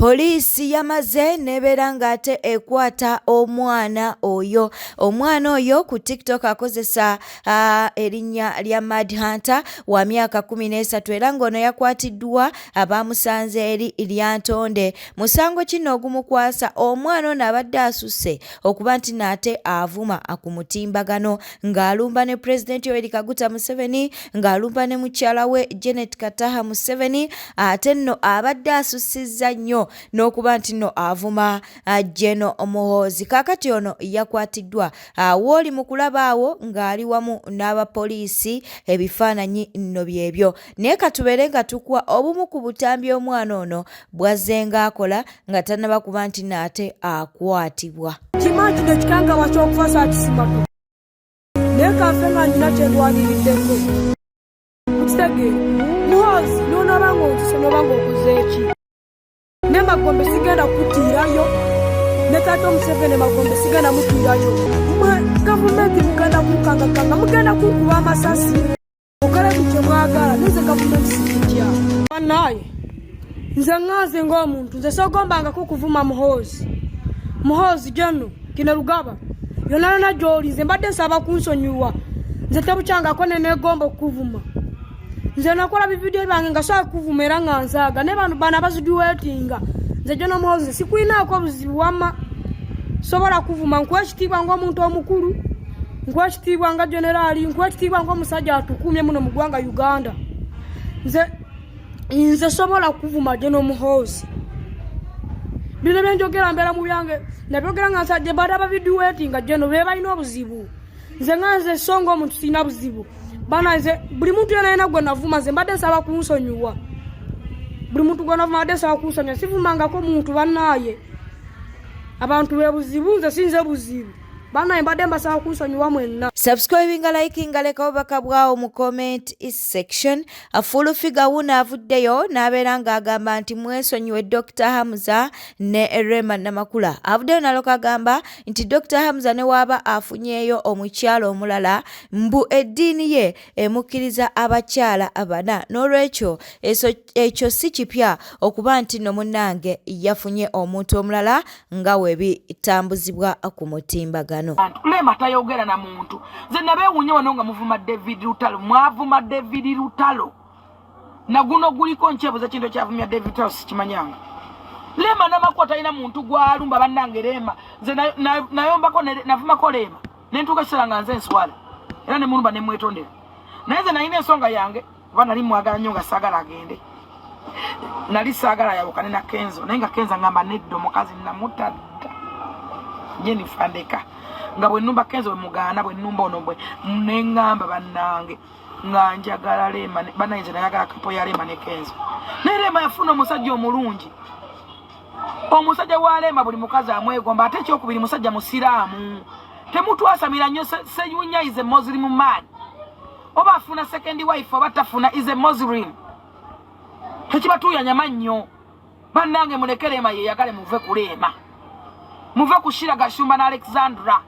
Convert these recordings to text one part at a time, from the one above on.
Poliisi yamaze n'ebeera ng'ate ekwata omwana oyo. Omwana oyo ku TikTok akozesa erinnya lya Mad Hunter wa myaka 13 era ng'ono yakwatiddwa abaamusanze eri Lyantonde. Musango kino ogumukwasa omwana ono abadde asusse okuba nti naate avuma ku mutimbagano ng'alumba ne Pulezidenti Yoweri Kaguta Museveni, ng'alumba ne mukyala we Janet Kataha Museveni, ate nno abadde asussizza nnyo n'okuba nti nno avuma Gen Muhoozi. Kaakati ono yakwatiddwa wooli mu kulaba awo ng'ali wamu n'abapoliisi, ebifaananyi nno byebyo. Naye katubeere nga tukuwa obumu ku butambi omwana ono bw'azzenga akola nga tannaba kuba nti naate akwatibwa. Kima kino ekikangabwa ky'okufa saakisimako naye kanfe nga nina kye ndwaniriddeko. Okitegeera Muhoozi n'onaaba ng'ontuse n'oba ng'okoze ki? Ne Magombe sigenda kutiirayo ne taata Museveni Magombe sigenda mutiirayo. Mwe gavumenti mugenda kunkangakanga mugenda kunkuba amasasi. Mukole buli kye mwagala nze gavumenti sigitya. Bannaaye nze ŋŋanze ng'omuntu nze sogombangako kuvuma Muhoozi. Muhoozi General Kainerugaba yonna yonna gy'oli nze mbadde nsaba kunsonyiwa nze tebukyangako ne neegomba okukuvuma. Nze nakola bividiyo byange nga sobola kukuvuma era nga nsaaga naye bano bano abaziduwetinga nze General Muhoozi sikulinaako obuzibu wamma sobola kuvuma nkuwa ekitiibwa ng'omuntu omukulu nkuwa ekitiibwa nga generaali nkuwa ekitiibwa ng'omusajja atukuumye muno mu ggwanga Uganda. Nze nze sobola kuvuma General Muhoozi. Bino byenjogera mbeera mu byange nabyogera nga nsajja bada babiduwetinga General be balina obuzibu. Nze nga nze so ng'omuntu sirina buzibu bana nze buli muntu yena yena gwe navuma nze mbadde nsaba kunsonyiwa. Buli muntu gwe navuma mbadde nsaba kunsonyiwa sivumangako muntu bannaaye. Abantu be buzibu nze sinze buzibu. Bannaaye mbadde mbasaba kunsonyiwa mwenna. Subscribinga, likinga, leka obubaka bwawo mu comment section. Full Figure wuuno avuddeyo n'abeera ng'agamba nti mwesonyiwe Dr Hamza ne Rema Namakula. Avuddeyo n'alyoka agamba nti Dr Hamza ne waaba afunyeeyo omukyala omulala mbu eddiini ye emukkiriza abakyala bana, n'olwekyo ekyo si kipya okuba nti nno munnange yafunye omuntu omulala nga we bitambuzibwa ku mutimbagano. Rema tayogera na muntu. Nze nabeewuunya wano nga muvuma David Lutalo, mwavuma David Lutalo na guno guliko nkyebuza kintu ekyavumya David Lutalo sikimanyanga. Rema Namakula talina muntu gw'alumba bannange. Rema nze nayombako navumako Rema ne ntuuka ekiseera nga nze nswala era ne mulumba ne mwetondera, naye nze nalina ensonga yange kuba nali mwagala nnyo nga saagala agende, nali saagala ayawukane na Kenzo, naye nga Kenzo ngamba nedda omukazi namutadda Jennifer ndeka nga bwe nnumba Kenzo bwe mugaana bwe nnumba ono bwe ne ŋŋamba bannange nga njagala Rema bannange nze nayagala kapo ya Rema ne Kenzo, naye Rema yafuna omusajja omulungi. Omusajja wa Rema buli mukazi amwegomba, ate ekyokubiri musajja musiraamu. Temutwasamira nnyo. Seyunya is a Muslim man, oba afuna second wife oba tafuna is a Muslim, tekibatuuyanya mannyo bannange. Muleke Rema yeyagale, muve ku Rema, muve ku Shira Gashumba ne Alexandra.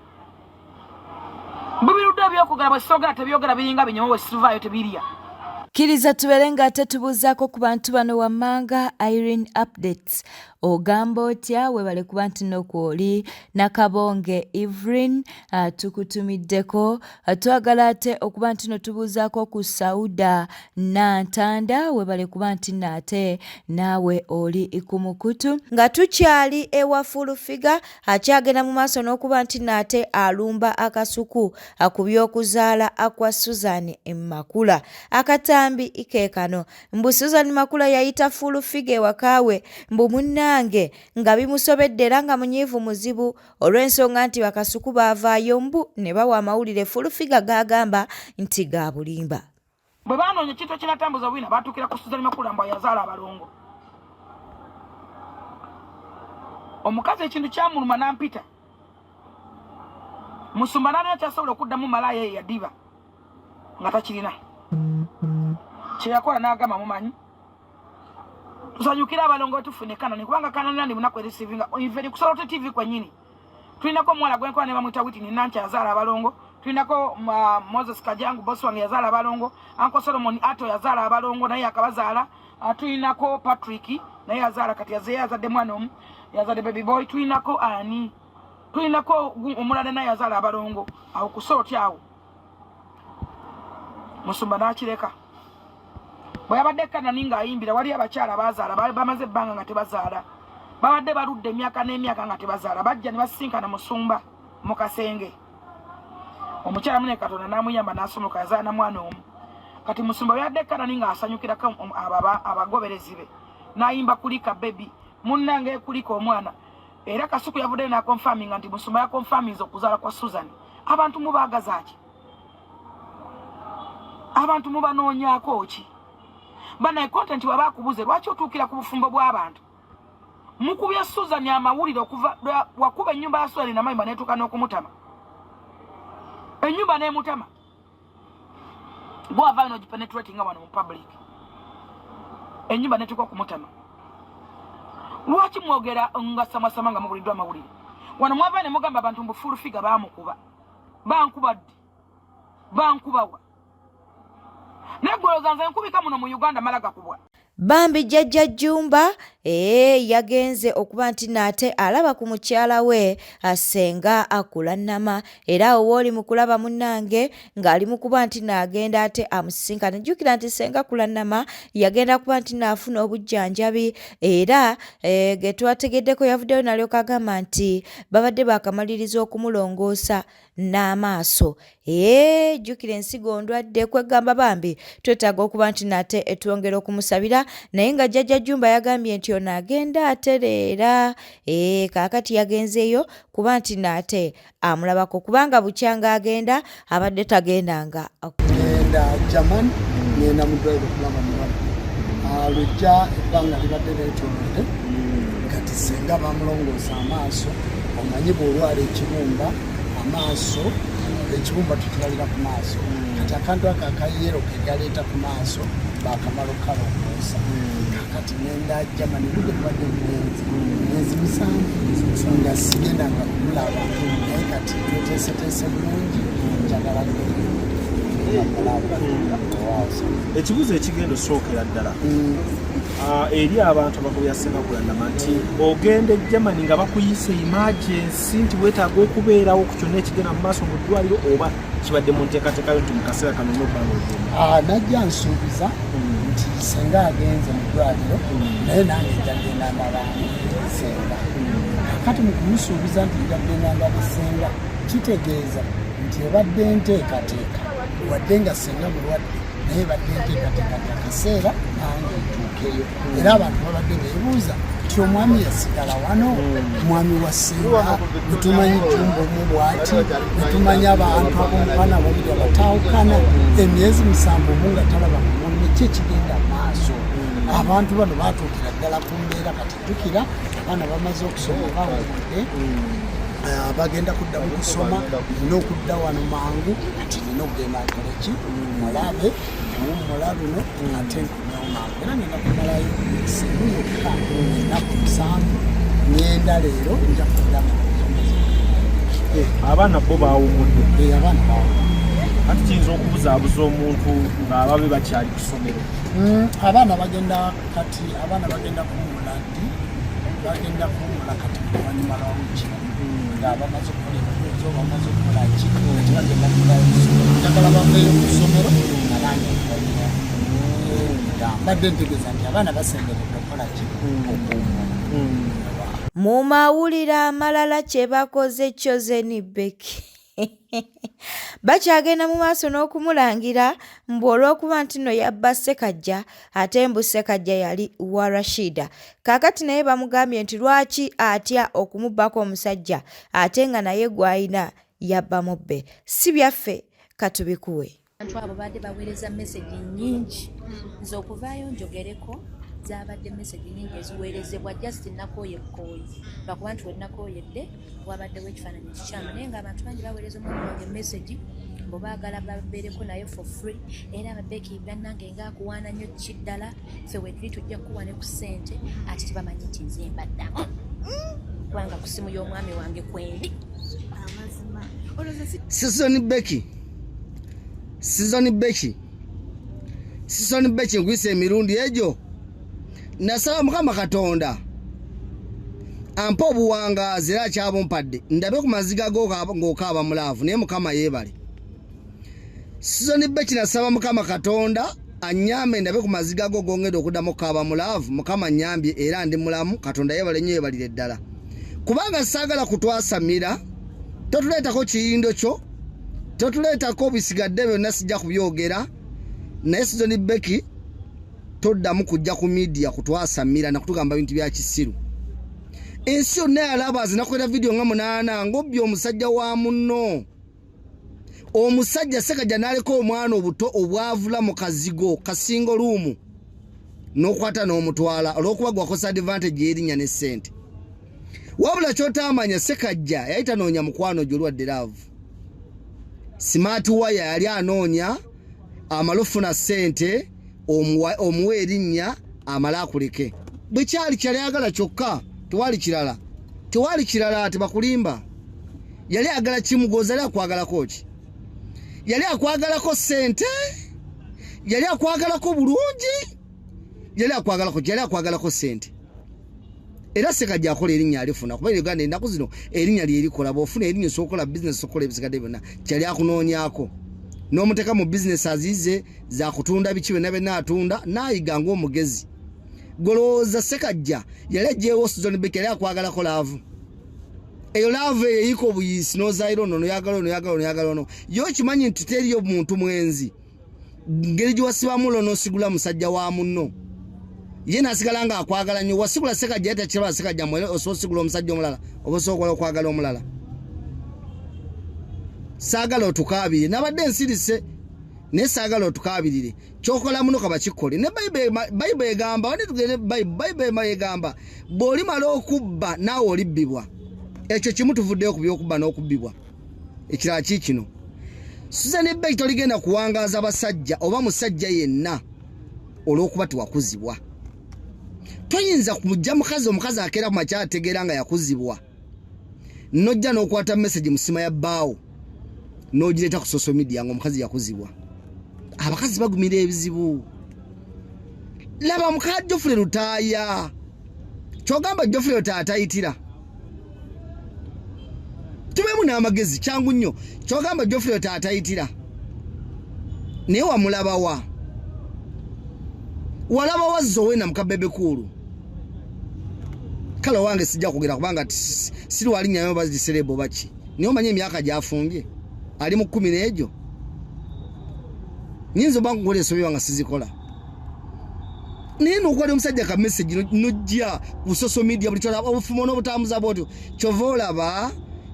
Bubirudde ebyokugala bwe soogera tebyogera biringa binyoma bwe sivaayo tebirya. Kkiriza tubeere ng'ate tubuuzaako ku bantu bano wammanga. Irene Updates, ogamba otya? Weebale kuba nti nno kwoli. Nakabonge Evelyn, tukutumiddeko. Twagala ate okuba nti no tubuuzaako ku Sauda Nantanda, weebale kuba nti nno ate naawe oli ku mukutu. Nga tukyali ewa Full Figure, akyagenda mu maaso n'okuba nti nno ate alumba akasuku ku by'okuzaala kwa Susan Makula. Akatambi ke kano mbu Susan Makula yayita Full Figure ewaka we mbu munnange nga bimusobedde era nga munyiivu muzibu olw'ensonga nti bakasuku baavaayo mbu ne bawa amawulire Full Figure g'agamba nti ga bulimba. Bwe banoonya ekintu ekinatambuza bwina batuukira ku Susan Makula mbu yazaala abalongo. Omukazi ekintu kyamuluma n'ampita musumba n'alina kyasobola okuddamu malaaya ye yadiba nga takirina kyeyakola n'agamba mumanyi tusanyukire abalongo tufune kanani kubanga kanani nandi munaku erisivinga even kusobola te tv kwennyini. Tulinako omuwala gwenkola ne bamuyita Whitney Nancy yazaala abalongo, tulinako Moses Kajangu boss wange yazaala abalongo, Uncle Solomon Ato yazaala abalongo naye yakabazaala. Tulinako Patrick naye yazaala kati yazeeyo yazadde mwana omu, yazadde baby boy. Tulinako ani? Tulinako omulala naye yazaala abalongo awo kusooti awo, musumba n'akireka. Bwe yabadde Kanani ng'ayimbira, wali abakyala bazaala bamaze ebbanga nga tebazaala, babadde baludde emyaka n'emyaka nga tebazaala, bajja ne basisinkana musumba mu kasenge. Omukyala mune Katonda n'amuyamba n'asumuka, yazaala na mwana omu. Kati musumba bwe yabadde Kanani ng'asanyukirako abagoberezi be, n'ayimba kulika baby munnange, kulika omwana. Era Kasuku yavuddeyo n'akonfaminga nti musumba yakonfaminze okuzaala kwa Susan. Abantu mubaagaza ki? Abantu mubanoonyaako ki? Banaye, content waba akubuze, lwaki otuukira ku bufumbo bw'abantu? Mukubye Susan amawulire okuva wakuba ennyumba ya Susan namayumba netuuka n'okumutama ennyumba n'emutama. Gwavaayo n'ogipenetratinga wano mu public, ennyumba netuuka okumutama. Lwaki mwogera nga samasama nga mubuliddwa amawulire wano? Mwava ne mugamba abantu mbu Full Figure bamukuba. Bankuba ddi? Bankubawa? Naye gwolowooza nze nkubika muno mu Uganda mala gakubwa? Bambi Jjajja Jjumba ee yagenze okuba nti naate alaba ku mukyala we Ssenga Kulannama, era awo wooli mu kulaba munnange ng'ali mu kuba nti naagenda ate amusisinkane. Jjukira nti Ssenga Kulannama yagenda kuba nti naafuna obujjanjabi, era ge twategeddeko yavuddeyo n'alyoka agamba nti babadde baakamaliriza okumulongoosa n'amaaso. Ee, jjukira ensigo ndwadde, kwegamba bambi twetaaga okuba nti nate twongera okumusabira. Naye nga Jjajja Jjumba yagambye nti ono agenda atereera. Ee, kaakati yagenzeeyo kuba nti nate amulabako, kubanga bukyanga agenda abadde tagendanga. Ngenda German, ngenda mu ddwaliro okulaba muwala. Lujja ebbanga libadde leetoolodde. Kati senga bamulongoosa amaaso. Omanyi bw'olwala ekibumba amaaso, ekibumba tukirabira ku maaso. Kati akantu ako akayero ke galeeta ku maaso bakamala okukalongoosa. Kakati ngenda Germany, budde bubadde bugenze myezi 7 nga sigendanga kumulaba, naye kati tweteeseteese bulungi, njagala mulaba. Ekibuuzo ekigenda osookera ddala eri abantu abakubya Ssenga Kulannama nti ogenda e Germany nga bakuyise emergency nti weetaaga okubeerawo ku kyonna ekigenda mu maaso mu ddwaliro, oba kibadde mu nteekateeka yo nti mu kaseera kano olina okuba nga ogenda? Najja nsuubiza nti senga agenze mu ddwaliro, naye nange nja kugenda ndabaani senga. Kakati mu kumusuubiza nti nja kugenda ndabe senga, kitegeeza nti ebadde nteekateeka, wadde nga senga mulwadde, naye ebadde nteekateeka nti akaseera nange ntuukeyo. Era abantu babadde beebuuza nti omwami yasigala wano, mwami wa senga bwetumanyi Jumba omu bwati, bwetumanyi abantu ab'omukwano ababiri abatawukana emyezi 7 omu nga talaba ku munne, ki ekigenda maaso? Abantu bano batuukira ddala ku mbeera. Kati jjukira abaana bamaze okusoma, bawumudde, bagenda kuddamu kusoma, nina okudda wano mangu. Kati nina okugenda nkoleki? Mulabe, newummula luno ate nkomewo mangu. Era ngenda kumalayo weeks yokka, ennaku 7. Ngenda leero, nja kuddamu. Abaana bo bawumudde? Abaana bawumudde. Ati kiyinza okubuzaabuza omuntu ng'ababe bakyali ku ssomero. Abaana bagenda, kati abaana bagenda kuwumula ddi? Bagenda kuwumula kati oluvannyuma lwa wiiki, nga bamaze okukola ebibuuzo, bamaze okukola ki, kati bagenda kuddayo ku ssomero. Njagala baveeyo ku ssomero nga nange nkomyewo. Mbadde ntegeeza nti abaana basemberedde okukola ki? Okuwumula. Mu mawulire amalala, kye bakoze Chosen Becky, bakyagenda mu maaso n'okumulangira mbu olw'okuba nti nno yabba Ssekajja, ate mbu Ssekajja yali wa Rashida. Kaakati naye bamugambye nti lwaki atya okumubbako omusajja, ate nga naye gw'alina yabba mubbe. Si byaffe, katubikuwe. Abantu abo badde baweereza message nnyingi, nze okuvaayo njogereko, zabadde message nnyingi eziweerezebwa. Just nakooye bukooyi, lwakuba nti wenakooyedde wabaddewo ekifaananyi ekikyamu, naye ng'abantu bangi baweereza omwami wange message mbu baagala babeereko naye for free. Era Becky bannange ngaakuwaana nnyo kiddala, ffe wetuli tujja kukuwa ne ku ssente, ate tebamanyi nti nze mbaddamu kubanga ku ssimu y'omwami wange kwendi. Season Becky, Season Becky, Season Becky, nkuyisa emirundi egyo. Nasaba Mukama Katonda ampe obuwangaazi era akyabumpadde ndabe ku maziga go ng'okaaba mu laavu, naye Mukama yeebale. Suzan Becky nasaba Mukama Katonda annyambe ndabe ku maziga go gongedde okuddamu okukaaba mu laavu. Mukama annyambye era ndi mulamu. Katonda yeebale nnyo, yeebalire ddala, kubanga saagala kutwasamira. Totuleetako kiyindo kyo, totuleetako bisigadde byonna, sijja kubyogera. Naye Suzan Becky, toddamu kujja ku media kutwasamira nakutugamba bintu bya kisiru. Ensi yonna yalaba zinakwera vidiyo nga 8 ng'obbye omusajja wa munno. Omusajja Sekajja n'aleka omwana obuto obwavula mu kazigo kasingo luumu n'okwata n'omutwala olw'okuba gwakosa advantage y'erinnya ne ssente. Wabula ky'otaamanya, Sekajja yali tanoonya mukwano gy'olwadde love. Smart wire yali anoonya amale ofuna ssente, omuwa erinnya amale akuleke. Bwe kyali kyali ayagala kyokka, tewali kirala, tewali kirala, tebakulimba. Yali ayagala kimugoza. Yali akwagalako ki? Yali akwagalako ssente? Yali akwagalako bulungi? Yali akwagalako ki? Yali akwagalako ssente. Era Sekajja akola erinnya alifuna, kuba Uganda ennaku zino erinnya lyerikola. Bw'ofuna erinnya osobola okukola bizinesi, okukola ebisigadde byonna. Kyali akunoonyaako n'omuteeka mu bizinesi aziize zakutunda biki byonna byonna atunda n'ayiga ng'omugezi. Golowooza Sekajja yali aggyewo Suzan Becky yali akwagalako love? Eyo love eyo eyika obuyiisi n'ozaayira ono, noyagala ono, noyagala ono, noyagala ono. Yo okimanyi nti teriyo muntu mwenzi ngeri gyewasibamu lo n'osigula musajja wa munno, ye nasigala nga akwagala nnyo. Wasigula Sekajja ye takiraba. Sekajja mwere osobola osigula omusajja omulala oba osobola okwagala omulala? Saagala otukaabirire, nabadde nsirise, naye saagala otukaabirire. Kyokola muno kaba kikole. Ne Bayibuli egamba, wani tugende, Bayibuli egamba bw'olimala okubba naawe olibbibwa. Ekyo kimu tuvuddeyo ku byokubba n'okubbibwa. Ekirala ki kino, Suzan Becky, toligenda kuwangaaza basajja oba musajja yenna olw'okuba tewakuzibwa. Toyinza kujja mukazi, omukazi akeera ku makya ategeera nga yakuzibwa, nojja n'okwata message musima ya bbaawo n'ogireeta ku social media nga omukazi yakuzibwa. Abakazi bagumira ebizibu. Laba muka Geoffrey Lutaaya, kyogamba Geoffrey Lutaaya tayitira? Tubeemu n'amagezi, kyangu nnyo. Kyogamba Geoffrey Lutaaya tayitira? Naye wamulabawa? Walabawa Zowena muka Bebe Cool? Kale owange sijja kugera kubanga siriwalinyayo baziserebo baki, naye omanye emyaka gyafumbye ali mu 10 n'egyo. Nyinza oba nkukola ensobi nga sizikola, naye nokwali omusajja ka message nojja ku social media buli kyolaba obufumo n'obutambuza bwotyo. Kyova olaba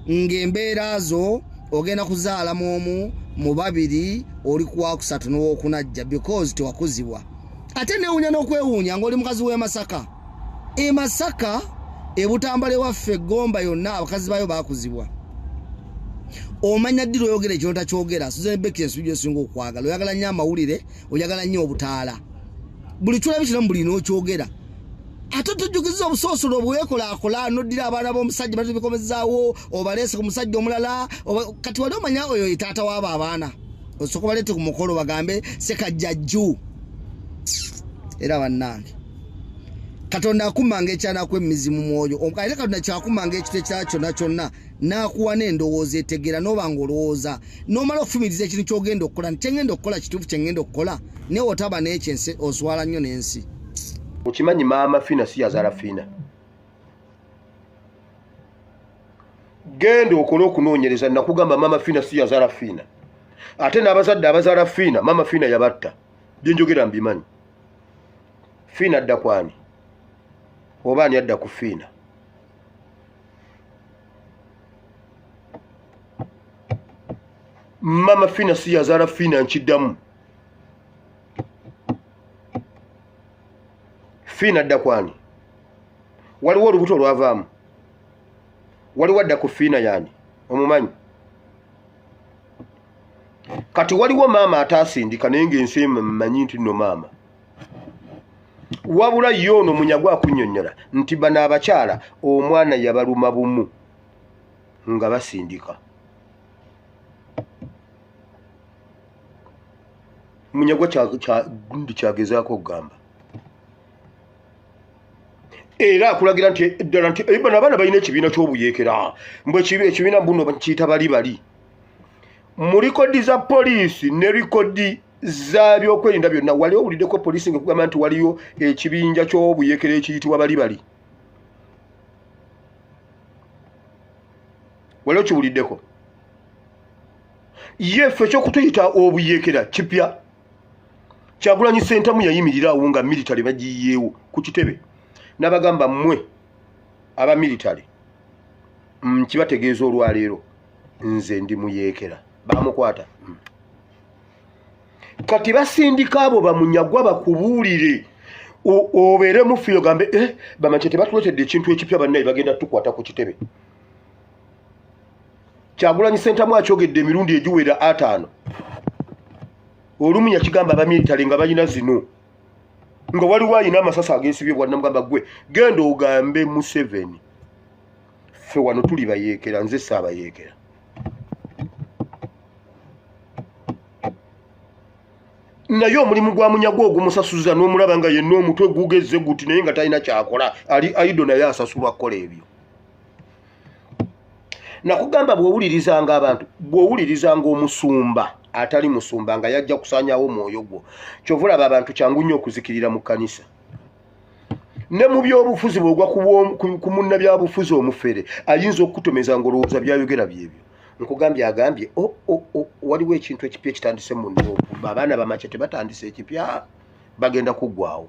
ng'embeera zo ogenda kuzaala mu omu mu babiri, oli kuwakusatu n'owokunajja because tewakuzibwa. Ate newuunya n'okwewuunya ng'oli mukazi w'e Masaka. E Masaka, ebutambala ewaffe, Gomba yonna abakazi bayo bakuzibwa. Omanya ddi lwoyogera ekyo takyogera? Suzan Becky, ensubi gyosinga okwagala, oyagala nnyo amawulire, oyagala nnyo obutaala, buli kyolaba kiramu buli n'okyogera. Ate tujjukiza obusoosolo obwekolaakola noddira abaana b'omusajja batubikomezaawo obaleese ku musajja omulala. Kati wali omanya oyo ye taata w'abo abaana, osooka baleete ku mukolo bagambe Sekajjajju. Era bannange, Katonda akumanga ekyanaku emizi mu mwoyo, ate Katonda kyakumanga ekintu ekirala kyonna kyonna n'akuwa n'endowooza etegeera, n'oba nga olowooza n'omala okufumiriza ekintu ky'ogenda okukola nti kyengenda okukola kituufu, kyengenda okukola. Naye otaba n'ekyo ensi oswala nnyo n'ensi. Okimanyi maama Fina si yazaala Fina? Genda okole okunoonyereza. Nakugamba maama Fina si yazaala Fina, ate n'abazadde abazaala Fina, maama Fina yabatta. Byenjogera mbimanyi. Fina adda kwani oba ani adda ku Fina? Mama Fina si yazaala Fina, nkiddamu. Fina adda kwani? Waliwo olubuto olwavaamu, waliwo adda ku Fiina yani omumanyi? Kati waliwo maama ataasindika, naye ng'ensi mmanyi nti nno maama. Wabula ye ono Munyagwa akunnyonnyola nti bano abakyala omwana yabaluma bumu nga basindika. Munyagwa gundi kyagezaako okugamba. Era akulagira nti ddala nti eh, bano abaana balina ekibiina ky'obuyeekera, mbu ekibiina mbuno kiyita bali bali mu likodi za poliisi ne likodi za byokwerinda byonna. Wali owuliddeko poliisi ng'ekugamba nti waliyo ekibinja ky'obuyeekera ekiyitibwa bali bali? Wali okiwuliddeko? Ye ffe ekyokutuyita obuyeekera kipya. Kyagulanyi Sentamu yayimirira awo nga military bagiyiyeewo ku kitebe n'abagamba, mmwe aba military nkibategeeza olwaleero, nze ndi muyeekera. Bamukwata. Kati basindika abo bamunyagwa bakubuulire obeere mufi ogambe eh, bamakye tebatuletedde ekintu ekipya, bannaye bagenda tukwata ku kitebe. Kyagulanyi Sentamu akyogedde emirundi egiwera 50. Olumu yakigamba abamilitale nga balina zino, nga waliwo alina amasasi agesibye bwanamugamba, gwe genda ogambe Museveni ffe wano tuli bayeekera, nze saabayeekera. Naye omulimu gwa munyagwa ogumusasuza n'omulaba nga yenna omutwe gugezze guti, naye nga talina kyakola, ali aido, naye asasulwa kukola ebyo. Nakugamba bw'owulirizanga abantu, bw'owulirizanga omusumba atali musumba nga yajja kusaanyawo omwoyo gwo, kyova olaba abantu kyangu nnyo okuzikirira mu kkanisa ne mu byobufuzi. Bw'ogwa ku munnabyabufuzi omufere, ayinza okukutomeza ng'olowooza byayogera byebyo. Nkugambye, agambye waliwo ekintu ekipya ekitandise mu Nuupu. Abaana bamakye tebatandise ekipya, bagenda kuggwawo.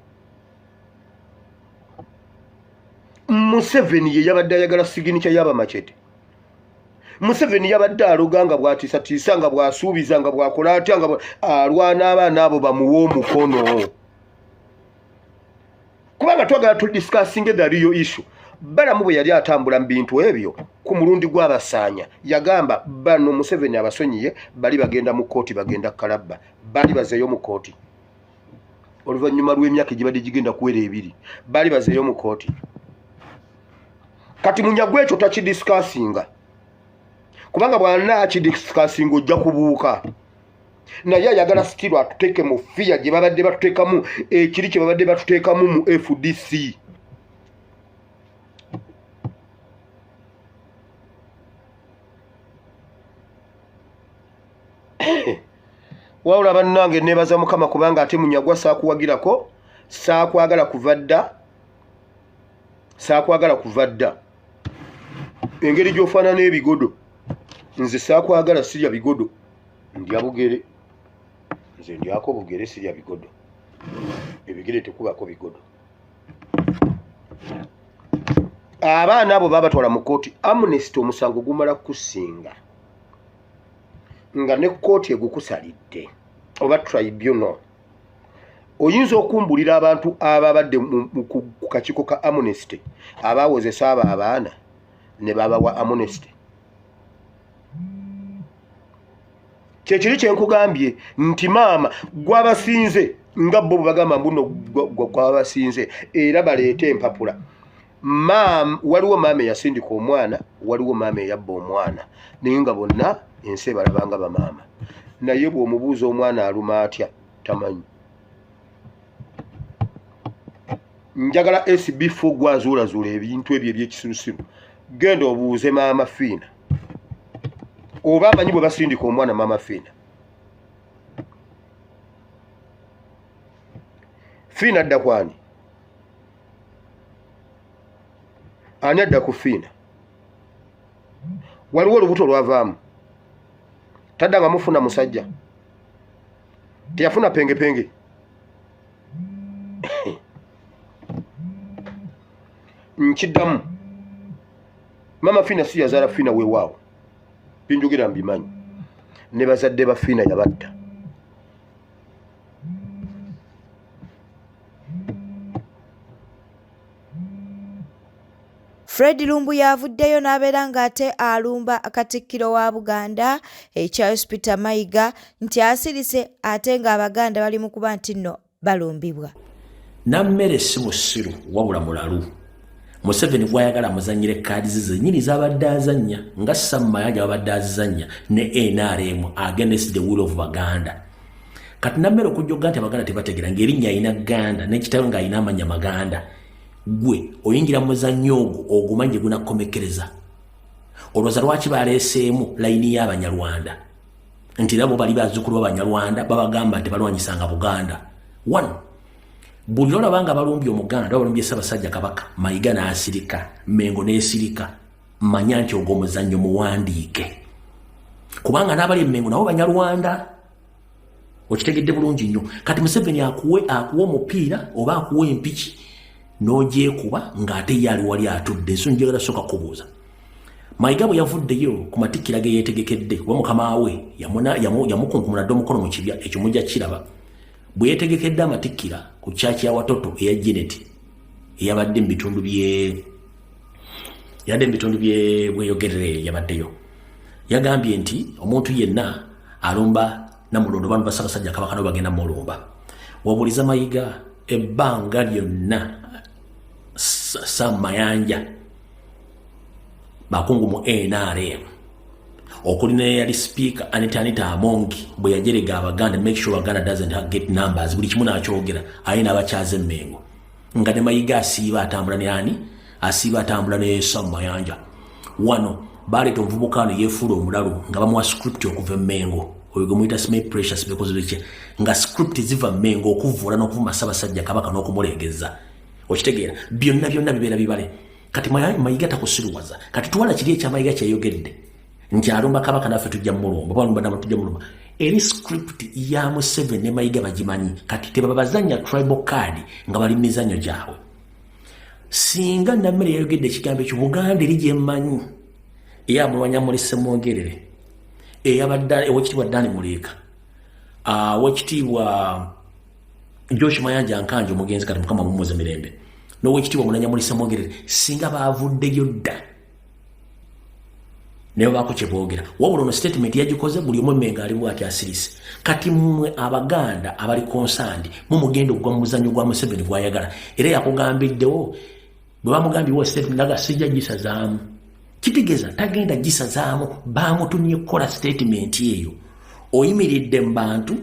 Museveni ye yabadde ayagala signature y'abamacete. Museveni yabadde aloga nga bwatiisatiisa, nga bwasuubiza, nga bwakola atya, nga alwana abaana abo bamuwe omukono, kubanga twagala tudiscussinge the real issue. Balamu bwe yali atambula mu bintu ebyo ku mulundi gw'abasaanya, yagamba bano Museveni abasonyiye, bali bagenda mu kooti, bagenda kalabba, bali bazeeyo mu kooti oluvannyuma lw'emyaka egibadde gigenda kuwera 2, baali bazeeyo mu kooti. Kati munyagwa ekyo takidiscussinga, kubanga bwana akidiscussinga ojja kubuuka. Naye ayagala still atuteeke mu fear gye babadde batuteekamu, ekiri kye babadde batuteekamu mu FDC. Wabula bannange, neebaza Mukama kubanga ate munyagwa saakuwagirako, saakwagala kuva dda, saakwagala kuva dda. Engeri gy'ofaanana ebigodo, nze saakwagala. Sirya bigodo, ndya bugere. Nze ndyako bugere, sirya bigodo. Ebigere tekubako bigodo. Abaana abo babatwala mu kooti, amnesty omusango gumala kusinga nga ne kooti egukusalidde oba tribunal. Oyinza okumbulira abantu ababadde ku kakiiko ka amnesty abawozesa abo abaana ne babawa amnesty? Kyekiri kyenkugambye nti maama gwabasinze, nga bo bwe bagamba mbuno gwabasinze, era baleete empapula. Maama, waliwo maama eyasindika omwana, waliwo maama eyabba omwana, naye nga bonna ensi ebalabanga bamaama. Naye bw'omubuuza omwana aluma atya, tamanyi. Njagala SB4 gwazuulazuula ebintu ebyo ebyekisirusiru, genda obuuze maama Fiina oba amanyi bwe basindika omwana. Maama Fiina, Fiina adda kwani? Ani adda ku Fiina? Waliwo olubuto olwavaamu, tadda nga mufuna musajja, teyafuna pengepenge. Nkiddamu, mama Fiina si yazaala Fiina. Weewaawo, binjogera mbimanyi. Ne bazadde ba Fiina yabatta. Fred Lumbuye avuddeyo n'abeera ng'ate alumba Katikkiro wa Buganda Charles Peter Mayiga nti asirise, ate ng'Abaganda bali mu kuba nti nno balumbibwa. Nammere si musiru, wabula mulalu. Museveni gwayagala amuzanyire kaadi ze zenyini zabadde azannya nga Sam Mayanja babadde azizannya ne NRM against the will of Baganda. Kati Nammere okujja okuga nti Abaganda tebategera, ng'erinnya alina Ganda, n'ekitawe ng'alina amannya Maganda. Gwe oyingira mu muzannyo ogwo ogumanyi gye gunakkomekkereza. Olowooza lwaki baleeseemu layini y'Abanyarwanda nti nabo bali bazzukulu b'Abanyarwanda babagamba nti balwanyisanga Buganda? One, buli lwolaba nga balumbye Omuganda, balumbye Ssaabasajja Kabaka, Mayiga n'asirika, Mengo n'esirika, manya nti ogwo omuzannyo muwandiike, kubanga n'abali Emmengo nabo Banyarwanda. Okitegedde bulungi nnyo. Kati Museveni akuwe akuwa omupiira oba akuwa empiki n'ogyekuba ng'ate ye ali wali atudde. Ensi njagala sooka kubuuza, Mayiga bwe yavuddeyo ku matikkira ge yeetegekedde, kuba mukama we yamukunkumula dde omukono mu kibya, ekyo mujja kiraba, bwe yeetegekedde amatikkira ku kyaki ya Watoto eya Janet eyabadde mu bitundu bye yadde mu bitundu bye Bweyogerere, yabaddeyo yagambye nti omuntu yenna alumba Namulondo, bano Basabasajja Kabaka nabo bagenda mulumba. Wabuliza Mayiga ebbanga lyonna, Sam Mayanja, bakungu mu NRM okuli neyali Sipiika Anita Anita Amongi, bwe yajerega Abaganda, make sure Baganda doesn't get numbers, buli kimu nakyogera, aye n'abakyaza Emmengo nga ne Mayiga asiiba atambula ne ani, asiiba atambula ne Sam Mayanja. Wano baleeta omuvubuka ano yeefuula omulalu nga bamuwa script okuva Emmengo, oyo gwe muyita Smith Precious bekoze biki, nga script ziva Mmengo okuvvoola n'okuvuma Ssaabasajja Kabaka n'okumulengezza. Okitegeera? Byonna byonna bibeera bibale. Kati Mayiga takusiruwaza. Kati twala kiri ekya Mayiga kyeyogedde nti alumba Kabaka naffe tujja mulumba, balumba nabo tujja mulumba, eri script ya Museveni ne Mayiga bagimanyi. Kati tebabazanya tribal card nga bali mizanyo gyabwe. Singa Nammere yayogedde ekigambo ekyo, Buganda eri gyemmanyi eyamulwanya muli Ssemwogerere, eyabadde owekitiibwa Dani Muliika, owekitiibwa Josh Mayanja Nkanja omugenzi, kati Mukama mumuze mirembe, n'owekitiibwa Munanya muli Ssemwogerere, singa baavuddeyo dda naye baako kye boogera. Wabula ono statement yagikoze buli omu Emmengo ali bwati asirise. Kati mmwe Abaganda abali concerned, mumugenda okugwa mu muzannyo gwa Museveni gwayagala. Era yakugambiddewo bwe bamugambye wa statement naga sijja gisazaamu, kitegeeza tagenda gisazaamu. Bamutumye kukola statement eyo. Oyimiridde mu bantu,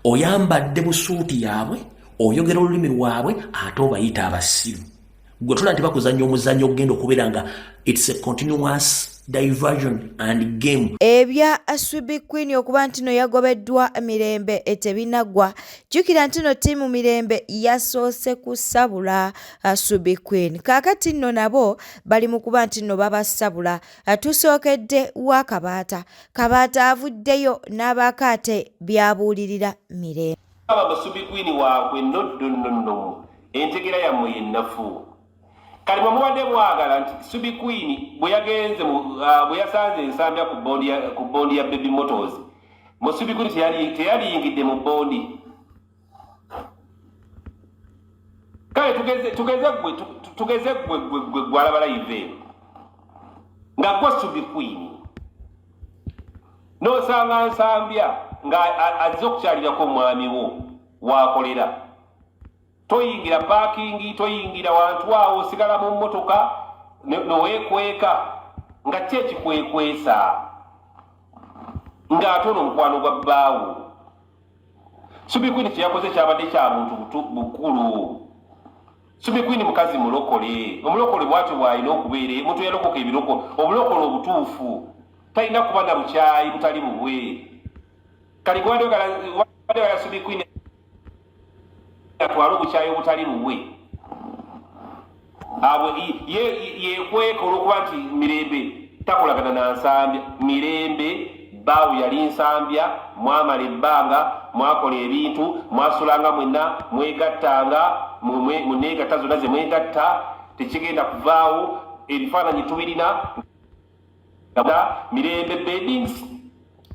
oyambadde busuuti yaabwe, oyogera olulimi lwabwe, ate obayita abasiru. Gwe tola nti bakuzannya omuzannyo ogenda okubeera nga it's a continuous diversion and game. Ebya Swibi Queen okuba nti no yagobeddwa Mirembe tebinaggwa. Jjukira nti no ttiimu Mirembe yasoose kusabula Swibi Queen, kaakati nno nabo bali mu kuba nti nno babasabula. Tusookedde wa Kabaata. Kabaata avuddeyo n'abaako ate by'abuulirira Mirembe. Aba Musubi Queen waabwe noddo nno entegera yammwe yennafu. Kati bwe mubadde mwagala nti Subi Queen bwe yagenze bwe yasanze Ensambya ku bondi ya Baby Motors, Musubi Queen teyaliyingidde mu bondi. Kale tugeze gwe tugeze gwe gwe gwe gwalaba live eno nga gwe Subi Queen n'osanga Nsambya nga azze okukyalirako omwami wo waakolera, toyingira parking, toyingira wantu awo, osigala mu mmotoka noweekweka nga ki ekikwekwesa ng'ate ono omukwano gwa bbaawo. Subi Queen kyeyakoze kyabadde kya buntu bukulu. Subi Queen mukazi mulokole, omulokole bwatyo bw'alina okubeera. Omuntu yalokoka ebiroko obulokole obutuufu talina kuba na bukyayi butali bubwe. Kati gwadde Subi Queen atwale obukyayi obutali bubwe abo yekweka olwokuba nti Mirembe takolagana na Nsambya. Mirembe baawo yali Nsambya, mwamala ebbanga mwakola ebintu, mwasulanga mwenna, mwegattanga, muneegatta zonna ze mwegatta, tekigenda kuvaawo. Ebifaananyi tubirina. Mirembe Beddings,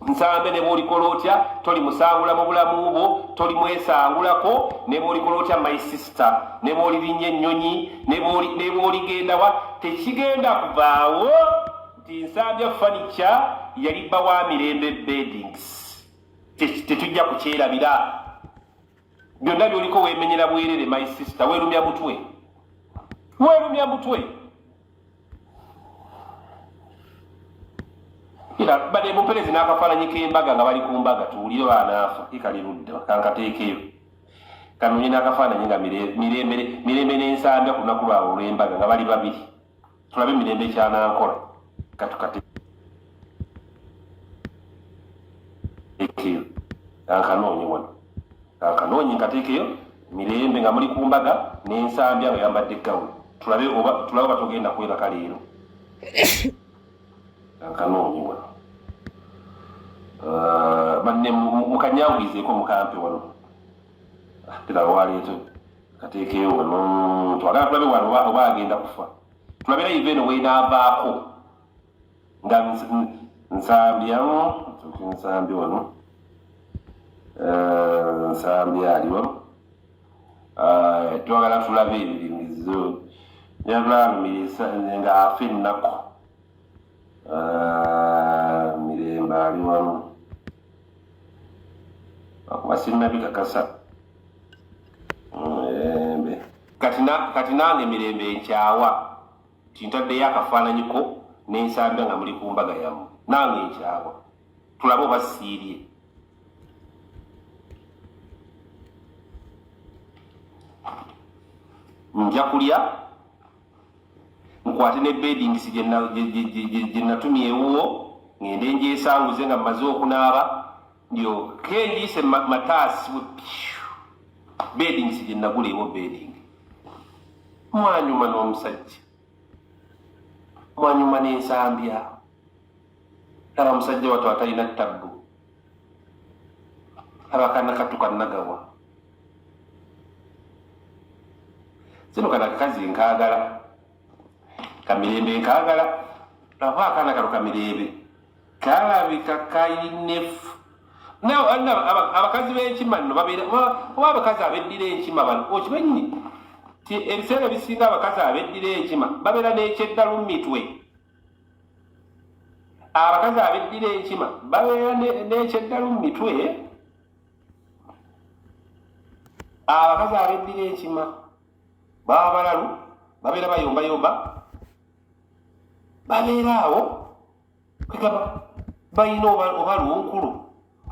Nsambe ne bwolikola otya toli musangula mu bulamu bwo, toli mwesangulako ne bwolikola otya. My sister, ne bwolirinnya ennyonyi, ne bwoligendawa, tekigenda kuvaawo nti Nsambya Furniture yali bba wa Mirembe Beddings. Tetujja kukyerabira. Byonna byoliko weemenyera bwerere. My sister, weerumya mutwe, weerumya mutwe. Bade mumperezi n'akafaananyi k'embaga nga bali ku mbaga, tuwulire banaafa. Ikali ludda, kankateekeyo. Kanoonye n'akafaananyi nga Mirembe n'Ensambya ku lunaku lwabwe olw'embaga nga bali babiri. Tulabe Mirembe kyanankola. Katukateekeyo. Kankanoonye wano. Kankanoonye nkateekeyo Mirembe nga muli ku mbaga n'Ensambya nga yambadde gawuni. Tulabe oba tulabe oba togenda kwebaka leero. Kankanoonye wano. Banne mukanyanguyizeeko mukampe wano. Tera waleeto kateekeyo wano twagala tulabe wano oba agenda kufa tulabe live eno wenaavaako nga nsambya nsambye wano eh, nsambya aliwo eh, twagala tulabe ebirimizo nyalamiriza nga afa ennaku eh, mirembe ali wano akuba sinnabikakasa mirembe kati nange mirembe nkyawa tintaddeyo akafaananyi ko nensambya nga muli ku mbaga yammwe nange nkyawa tulabe oba siirye nja kulya nkwate ne bedingisi gye natumye ewuwo ngende njesanguze nga mmaze okunaaba ndyoke ngiise mataasi bedingisi gye nagula ewo beding mwanyuma n'omusajja mwanyuma n'ensambya laba musajja watu atalina tabbu abakana katuka nagawa zino kana kakazi nkagala kamirembe nkagala laba akaana kano kamirembe kalabika kayinefu abakazi b'enkima nno babeera oba abakazi abeddira enkima bano okimanyi ti ebiseera ebisinga abakazi abeddira enkima babeera n'ekyeddalu mu mitwe abakazi abeddira enkima babeera n'ekyeddalu mu mitwe abakazi abeddira enkima baba balalu babeera bayombayomba babeera awo kwegamba balina oba lunkulu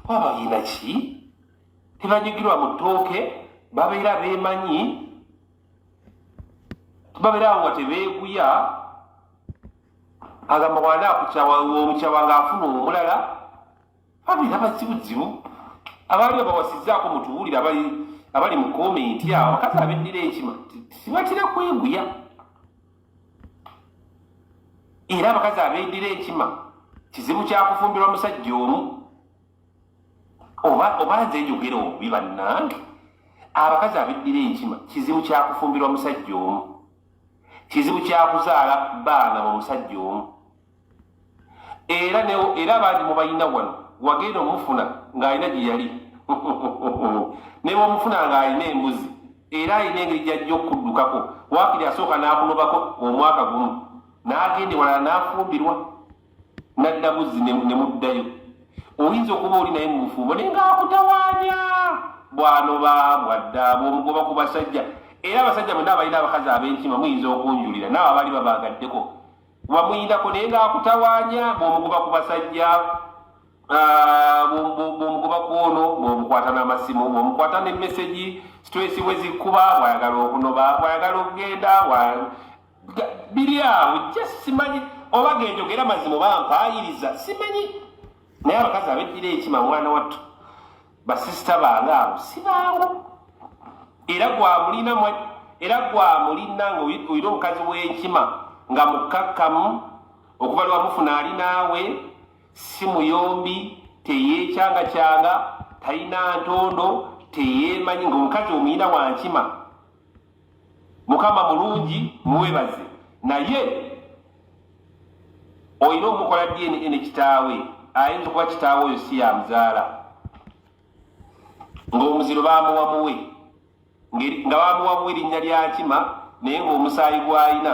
oba balina ki tebanyigirwa mu ttooke babeera beemanyi babeera awo nga tebeeguya agamba wana akukyawa omukyawa ng'afuna omulala babeera bazibuzibu abaali babawasizaako mutuwulire abali abali mu komenti awo abakazi abeddira enkima tibatera kweguya era abakazi abeddira enkima kizibu kyakufumbirwa musajja omu oba oba nze njogera obubi bannange abakazi abeddira enkima kizibu kyakufumbirwa musajja omu kizibu kyakuzaala baana mu musajja omu era era abangi mubalina wano wagenda omufuna ng'alina gye yali ne bwomufuna ng'alina embuzi era alina engeri gyajja okukuddukako waakiri asooka n'akunobako omwaka gumu n'agenda ewalala n'afumbirwa nadda buzzi ne muddayo oyinza okuba oli naye mu bufumbo naye ng'akutawaanya bwanoba bwadda bwomugoba ku basajja era abasajja mwena abalina abakazi ab'enkima muyinza okunjulira naawe abaali babaagaddeko wamuyindako naye ng'akutawaanya bw'omugoba ku basajja ah, bw'omugoba ku ono bw'omukwata n'amasimu bw'omukwata ne mesegi situesi bwe zikuba bw'ayagala okunoba bw'ayagala okugenda biri awo je simanyi oba genjogera mazima oba mpaayiriza simanyi naye abakazi abeddira ekima mwana wattu basisita bange abo si bangu era gwamulina era gwamulina nga olina omukazi w'enkima nga mukkakkamu okuva lwamufuna ali naawe si muyombi teyeekyangakyanga talina ntondo teyeemanyi nga omukazi omuyina wa nkima mukama mulungi mwebaze naye olina omukola dna ne kitaawe ayinza okuba kitaawe oyo si yamuzaala ng'omuziro bamuwa muwe nga bamuwa muwe erinnya lya nkima naye ng'omusaayi gw'alina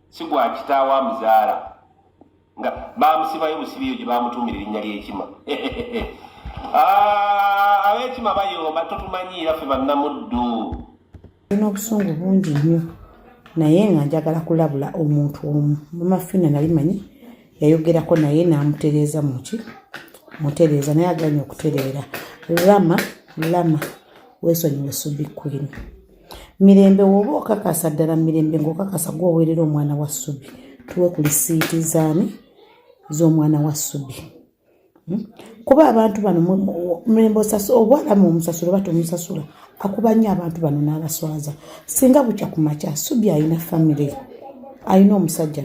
si gwa kitaawe amuzaala nga bamusibayo busibi eyo gye bamutuumira erinnya ly'ekima ah, ab'ekima bayomba totumanyiira ffe bannamuddu n'obusungu bungi nnyo naye nga njagala kulabula omuntu omu mama fina nali manyi yayogerako naye n'amutereeza muki mutereeza naye aganye okutereera rama rama Weesonyiwe Subi Queen. Mirembe woba okakasa ddala Mirembe ng'okakasa gwoweerera omwana wa Subi, tuwe ku lisiiti zaani z'omwana wa Subi. Kuba abantu bano Mirembe obwalamu omusasula oba tomusasula, akuba nnyo abantu bano n'abaswaza. Singa bukya ku makya Subi alina famire, alina omusajja.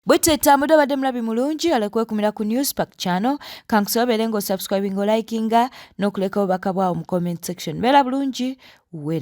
Bwetyo etambudde. Obadde mulabi mulungi alekwekumira ku Newspark channel. Kankusaba obeere ng'osubscribinga, olikinga n'okuleka obubaka bwawo mu comment section. Beera bulungi, weera.